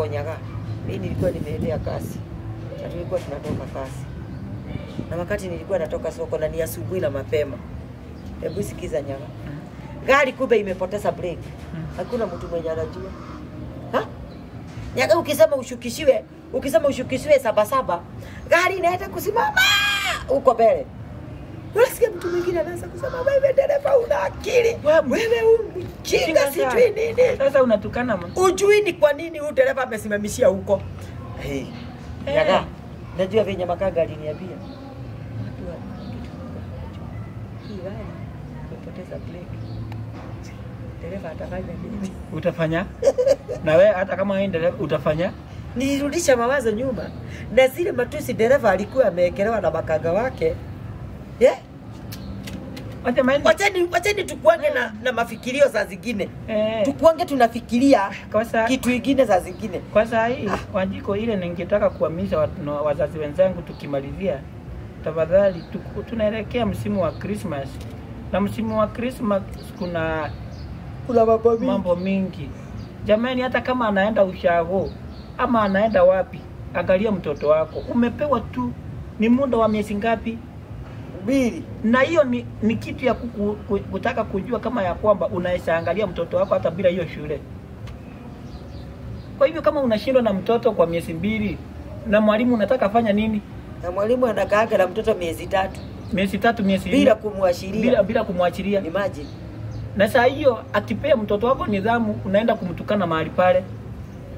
soko Nyaga. Mimi nilikuwa nimeendea kasi. Na tulikuwa tunatoka kasi. Na wakati nilikuwa natoka soko na ni asubuhi na mapema. Hebu sikiza Nyaga. Gari kumbe imepoteza brake. Hakuna mtu mwenye anajua. Ha? Nyaga ukisema ushukishiwe, ukisema ushukishiwe 7-7, gari inaenda kusimama huko mbele. Unasikia mtu mwingine anaanza kusema wewe dereva una akili. Wewe mjinga sijui nini. Sasa unatukana. Ujui ni kwa nini huyu dereva amesimamishia huko. Hey. Nyaga, najua venye makanga aliniambia. Watu wa kitu hii gari imepoteza brake. Dereva atafanya nini? Utafanya? Na wewe hata kama wewe dereva utafanya? Nilirudisha mawazo nyuma. Na zile matusi dereva alikuwa ameekelewa na makanga wake. Yeah? Wacheni tukuange na mafikirio saa zingine. Tukuange tunafikiria kitu kingine saa zingine. Kwa saa hii Wanjiko, ile ningetaka kuhamisha wazazi wenzangu tukimalizia, tafadhali tunaelekea msimu wa Christmas. Na msimu wa Christmas kuna mambo mingi. Jamani, hata kama anaenda ushago ama anaenda wapi, angalia mtoto wako. Umepewa tu ni muda wa miezi ngapi? 2. Na hiyo ni kitu ya kutaka kujua kama ya kwamba unaweza angalia mtoto wako hata bila hiyo shule. Kwa hivyo kama unashindwa na mtoto kwa miezi 2 na mwalimu unataka fanya nini? Na mwalimu anakaaga na mtoto miezi 3. Miezi 3, miezi 4 bila kumwashiria. Bila kumwachilia. Imagine. Na saa hiyo akipea mtoto wako nidhamu, unaenda kumtukana mahali pale.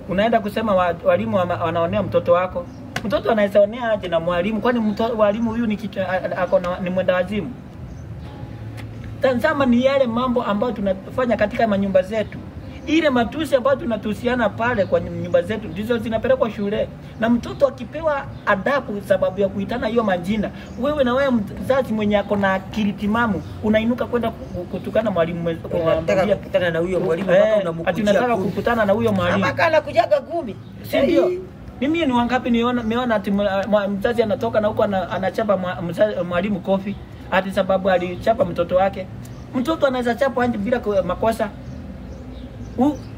Unaenda kusema walimu wanaonea mtoto wako. Mtoto anaweza onea aje na mwalimu? Kwani mwalimu huyu ni kitu ako ni mwenda wazimu? Tazama ni yale mambo ambayo tunafanya katika manyumba zetu. Ile matusi ambayo tunatusiana pale kwa nyumba zetu ndizo zinapelekwa shule. Na mtoto akipewa adabu sababu ya kuitana hiyo majina, wewe na wewe mzazi mwenye ako na akili timamu unainuka kwenda kutukana mwalimu, unataka kukutana na huyo mwalimu mpaka unamkujia. Unataka kukutana na huyo mwalimu. Mpaka anakujaga gumi. Si ndio? Mimi ni wangapi nimeona ati mzazi anatoka na huko anachapa mwalimu kofi ati sababu alichapa mtoto wake. Mtoto anaweza chapa nje bila makosa.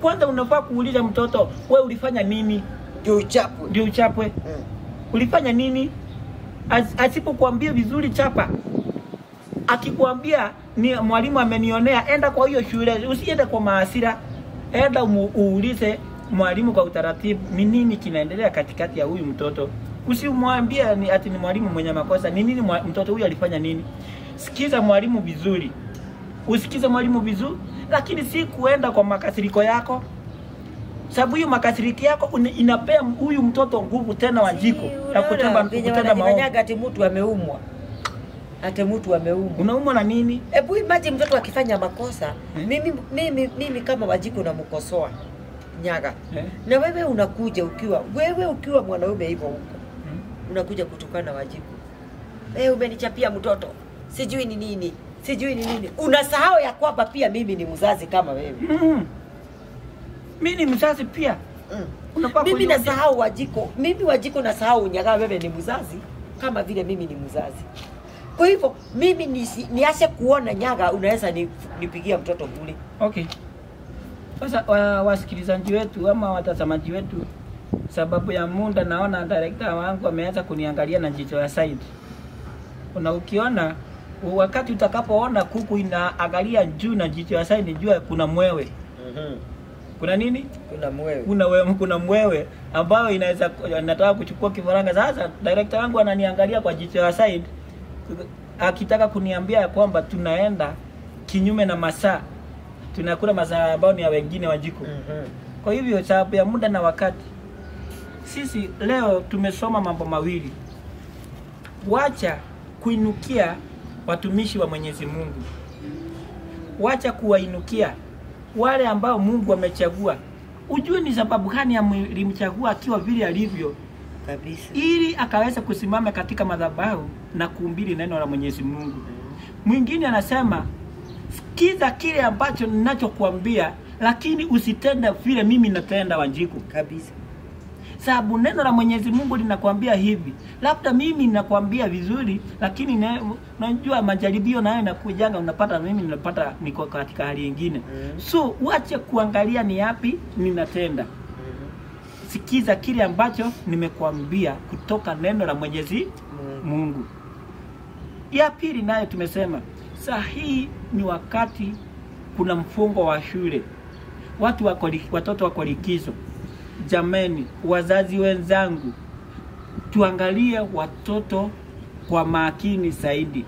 Kwanza unafaa kuuliza mtoto, wewe ulifanya nini? Ndio uchapwe. Ndio uchapwe. Ulifanya nini? Asipokuambia vizuri chapa. Akikwambia ni mwalimu amenionea, enda kwa hiyo shule, usiende kwa maasira. Enda uulize mwalimu kwa utaratibu ni nini kinaendelea katikati ya huyu mtoto. Usimwambie ni ati ni mwalimu mwenye makosa, ni nini mtoto huyu alifanya nini. Sikiza mwalimu vizuri. Usikize mwalimu vizuri, lakini si kuenda kwa makasiriko yako. Sababu hiyo makasiriko yako inapea huyu mtoto nguvu tena Wanjiko na kutenda maovu. Ati mtu ameumwa. Ati mtu ameumwa. Unaumwa na nini? Hebu imagine mtoto akifanya makosa, mimi kama Wanjiko namkosoa. Nyaga. Na wewe unakuja ukiwa mwanaume hivyo huko. Unakuja kutukana Wanjiko. Wewe umenichapia mtoto. Sijui ni nini. Sijui ni nini. Unasahau ya kwamba pia mimi ni mzazi kama wewe. Mimi ni mzazi pia. Mimi nasahau Wanjiko. Mimi Wanjiko nasahau Nyaga, wewe ni mzazi kama vile mimi ni mzazi. Kwa hivyo mimi niache kuona Nyaga unaweza nipigia mtoto bure. Okay. Sasa wasikilizaji wetu ama watazamaji wetu, sababu ya muda naona director wangu ameanza kuniangalia na jicho la side. Una ukiona wakati utakapoona kuku inaangalia juu na jicho la side, jua kuna mwewe. Kuna nini? Kuna mwewe. Kuna mwewe ambayo inaweza nataka kuchukua kifaranga. Sasa director wangu ananiangalia kwa jicho la side akitaka kuniambia kwamba tunaenda kinyume na masaa. Tunakula masaa ambayo ni ya wengine Wanjiko. Kwa hivyo sababu ya muda na wakati, sisi leo tumesoma mambo mawili. Wacha kuinukia watumishi wa Mwenyezi Mungu. Wacha kuwainukia wale ambao Mungu amechagua. Ujue ni sababu gani alimchagua akiwa vile alivyo kabisa, ili akaweza kusimama katika madhabahu na kuhubiri neno la Mwenyezi Mungu. Mwingine anasema sikiza kile ambacho ninachokuambia, lakini usitende vile mimi natenda Wanjiku. Kabisa. Sababu neno la Mwenyezi Mungu linakwambia hivi. Labda mimi ninakwambia vizuri, lakini najua majaribio nayo yanakujanga, unapata mimi ninapata niko katika hali nyingine. So uache kuangalia ni yapi ninatenda. Sikiza kile ambacho nimekuambia kutoka neno la Mwenyezi Mungu. Ya pili nayo tumesema, saa hii ni wakati kuna mfungo wa shule. Watu wako, watoto wako likizo. Jameni, wazazi wenzangu, tuangalie watoto kwa makini zaidi.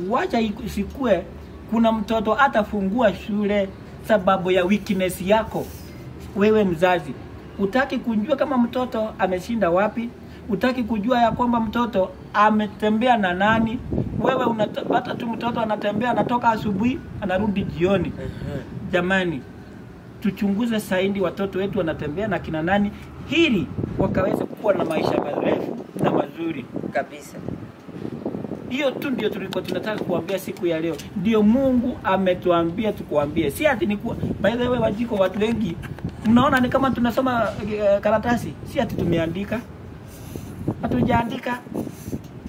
Wacha isikue kuna mtoto atafungua shule sababu ya weakness yako wewe mzazi. Utaki kujua kama mtoto ameshinda wapi, utaki kujua ya kwamba mtoto ametembea na nani. Wewe unapata tu mtoto anatembea, anatoka asubuhi, anarudi jioni. Jamani, tuchunguze zaidi watoto wetu wanatembea na kina nani, ili wakaweze kuwa na maisha marefu na mazuri kabisa. Hiyo tu ndio tulikuwa tunataka kuambia siku ya leo. Ndio Mungu ametuambia tukuambie. Si ati ni kuwa, by the way Wanjiko, watu wengi mnaona ni kama tunasoma karatasi. Si ati tumeandika. Hatujaandika.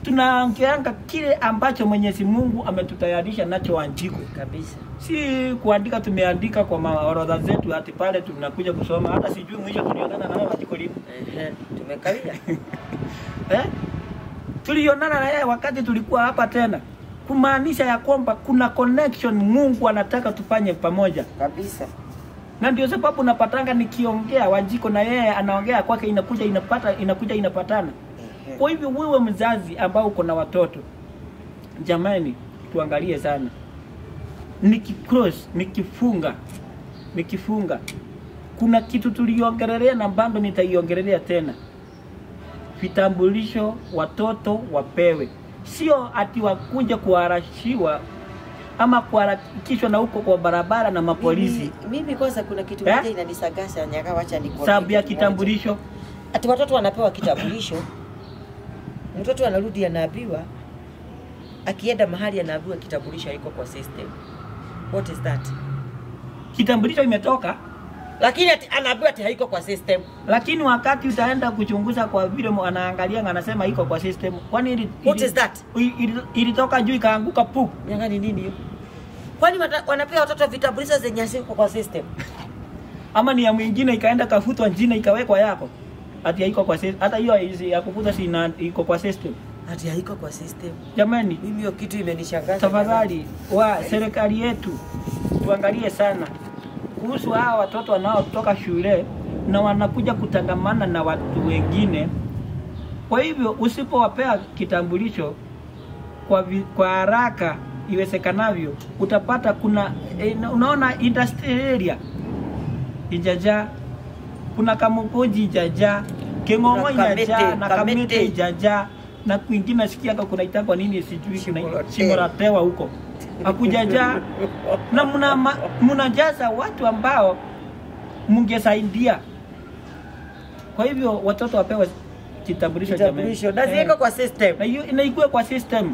Tunaongeanga kile ambacho Mwenyezi Mungu ametutayarisha nacho Wanjiko. Kabisa. Si kuandika, tumeandika kwa maorodha zetu ati pale tunakuja kusoma. Hata sijui mwisho tulionana na wewe Wanjiko lini. Tumekawia. Tulionana na yeye wakati tulikuwa hapa tena. Kumaanisha ya kwamba kuna connection Mungu anataka tufanye pamoja. Kabisa. Na ndio sababu napatanga nikiongea Wanjiko na yeye anaongea kwake, inakuja inapata, inakuja inapatana. Kwa hivyo wewe mzazi ambao uko na watoto, jamani, tuangalie sana. Nikicross, nikifunga kuna kitu tuliongelelea na bado nitaiongelelea tena. Vitambulisho watoto wapewe, sio ati wakuja kuharashiwa ama kuharakishwa na huko kwa barabara na mapolisi. Mimi kwanza kuna kitu moja inanisagasa Nyaga, wacha nikuambie. Sababu ya kitambulisho, ati watoto wanapewa kitambulisho, mtoto anarudi anaambiwa, akienda mahali anaambiwa kitambulisho haiko kwa system. What is that? Kitambulisho imetoka, lakini anaambiwa ati haiko kwa system. Lakini wakati utaenda kuchunguza kwa vile anaangalia anasema iko kwa system. Kwani what is that? Ilitoka juu ikaanguka pup. Nyanga ni nini hiyo? Kwani wanapea watoto vitambulisho zenye haziko kwa system? Ama ni ya mwingine ikaenda kafutwa jina ikawekwa yako. Ati haiko kwa system. Hata hiyo ya kufuta si iko kwa system. Ati haiko kwa system. Jamani, mimi hiyo kitu imenishangaza. Tafadhali wa serikali yetu tuangalie sana kuhusu hawa watoto wanaotoka shule na wanakuja kutangamana na watu wengine. Kwa hivyo usipowapea kitambulisho kwa haraka iwezekanavyo, utapata kuna unaona industrial area ijaja, kuna Kamukunji ijaja, Keng'ong'o ijaja, na Kamete ijaja, na kwingine sikia kuna itakwa nini sijui, kuna Shimoratewa huko hakujaja. Na mnajaza watu ambao mungesaidia. Kwa hivyo watoto wapewe kitambulisho jamani. Na ziwekwe kwa system. Na hiyo inaikuwa kwa system.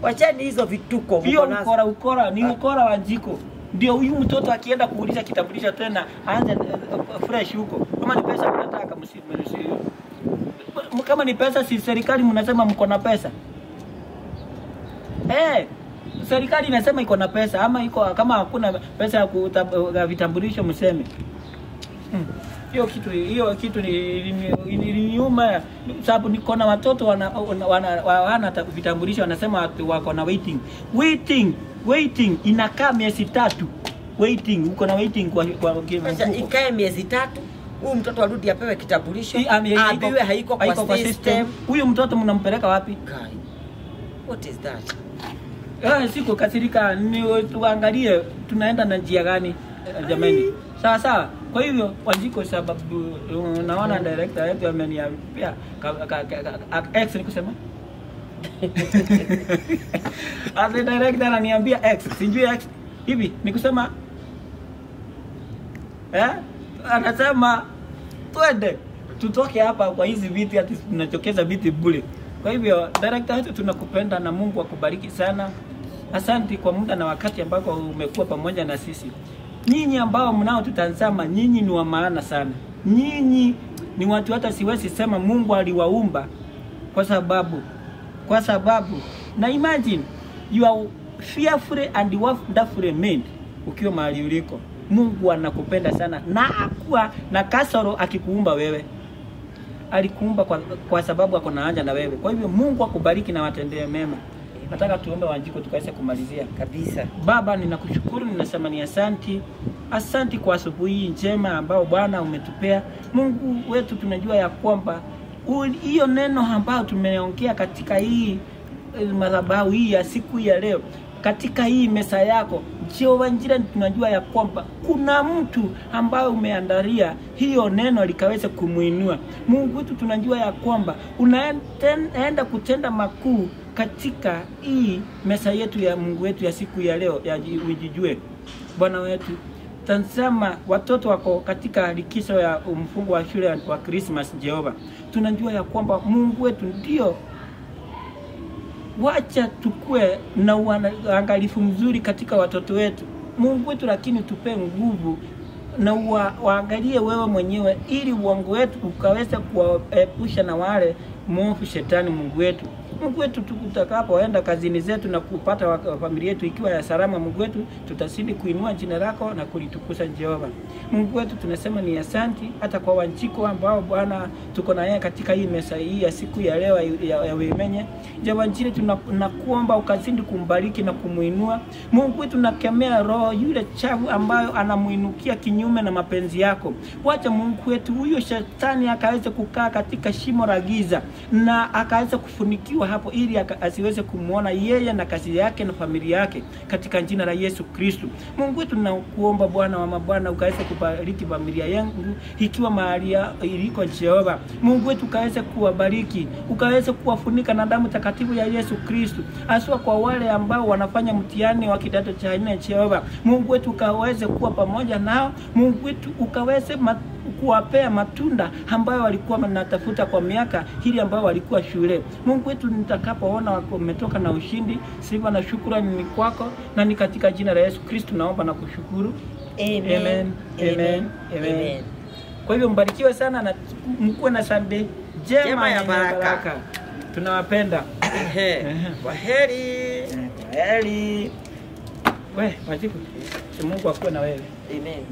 Wacheni hizo vituko. Hiyo ukora ni ukora Wanjiko. Ndio huyu mtoto akienda kuuliza kitambulisho tena aanze fresh huko. Kama ni pesa mnataka kama ni pesa, si serikali mnasema mko na pesa. Serikali inasema iko na pesa, ama iko kama hakuna pesa ya vitambulisho mseme. Hiyo kitu ni nyuma, sababu niko na watoto wana vitambulisho wanasema wako na waiting. Waiting inakaa miezi 3. Waiting, uko na waiting kwa ikae miezi 3. Huyu mtoto arudi apewe kitambulisho, aambiwe haiko kwa system. Huyu mtoto mnampeleka wapi? What is that? Siku kasirika, ni tuangalie tunaenda na njia gani jamani. Sawa sawa. Kwa hivyo Wanjiko, sababu naona director wetu ameniambia X ni kusema. Ati director ananiambia X, sijui X hivi ni kusema anasema twende tutoke hapa kwa hizi viti ati tunachokeza viti bure. Kwa hivyo director wetu tunakupenda na Mungu akubariki sana. Asante kwa muda na wakati ambako umekuwa pamoja na sisi. Nyinyi ambao mnao tutazama, nyinyi ni wa maana sana. Nyinyi ni watu hata siwezi sema Mungu aliwaumba kwa sababu na imagine you are fearfully and wonderfully made ukiwa mahali uliko. Mungu anakupenda sana, na hakuwa na kasoro akikuumba wewe. Alikuumba kwa sababu ako na haja na wewe. Kwa hivyo Mungu akubariki na watendee mema. Nataka tuombe Wanjiko tukaweze kumalizia. Kabisa. Baba, ninakushukuru, ninasema ni asanti. Asanti kwa asubuhi hii njema ambao Bwana umetupea. Mungu wetu, tunajua ya kwamba hiyo neno ambayo tumeongea katika hii madhabahu hii ya siku ya leo, katika hii mesa yako Jehova Njira, tunajua ya kwamba kuna mtu ambaye umeandalia hiyo neno likaweze kumuinua. Mungu wetu, tunajua ya kwamba unaenda kutenda makuu katika hii mesa yetu ya Mungu wetu ya siku ya leo ya Ujijue. Bwana wetu, tazama watoto wako katika likizo ya mfungo wa shule wa Christmas. Jehova, tunajua ya kwamba Mungu wetu ndio, wacha tukue na uangalifu mzuri katika watoto wetu Mungu wetu, lakini tupe nguvu na waangalie wewe mwenyewe, ili uongo wetu ukaweza kuwaepusha na wale mwovu shetani. Mungu wetu, Mungu wetu, tutakapoenda kazini zetu na kupata familia yetu ikiwa ya salama, Mungu wetu, tutazidi kuinua jina lako na kulitukuza Jehova. Mungu wetu, tunasema ni asanti hata kwa Wanjiko ambao Bwana tuko na yeye katika hii mesa hii ya siku ya leo ya Uimenye. Jehova Njire, tunakuomba ukazidi kumbariki na kumuinua. Mungu wetu, tunakemea roho yule chafu ambayo anamuinukia kinyume na mapenzi yako. Wacha Mungu wetu huyo shetani akaweze kukaa katika shimo la giza na akaweze kufunikiwa hapo, ili asiweze kumuona yeye na kazi yake na familia yake, katika jina la Yesu Kristo. Mungu wetu, tunakuomba Bwana wa mabwana ukaweze kubariki familia yangu ikiwa mahali iliko Jehova. Mungu wetu, ukaweze kuwabariki, ukaweze kuwafunika na damu takatifu ya Yesu Kristo, haswa kwa wale ambao wanafanya mtihani wa kidato cha 4 Jehova. Mungu wetu, ukaweze kuwa pamoja nao. Mungu wetu, ukaweze kuwapea matunda ambayo walikuwa wanatafuta kwa miaka hili ambayo walikuwa shule. Mungu wetu, nitakapoona wametoka na ushindi, sifa na shukrani ni kwako, na ni katika jina la Yesu Kristo naomba na kushukuru. Amen. Amen. Amen. Amen. Amen. Kwa hivyo mbarikiwe sana na mkuwe na Sunday njema ya baraka. Tunawapenda. Kwaheri. Kwaheri. We, Wanjiko, Mungu akuwe na wewe. Amen.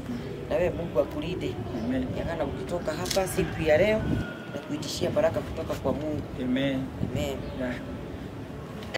Na wewe Mungu akulinde. Amen. Yangana ukitoka hapa siku ya leo na kuitishia baraka kutoka kwa Mungu. Amen. Amen. Yeah.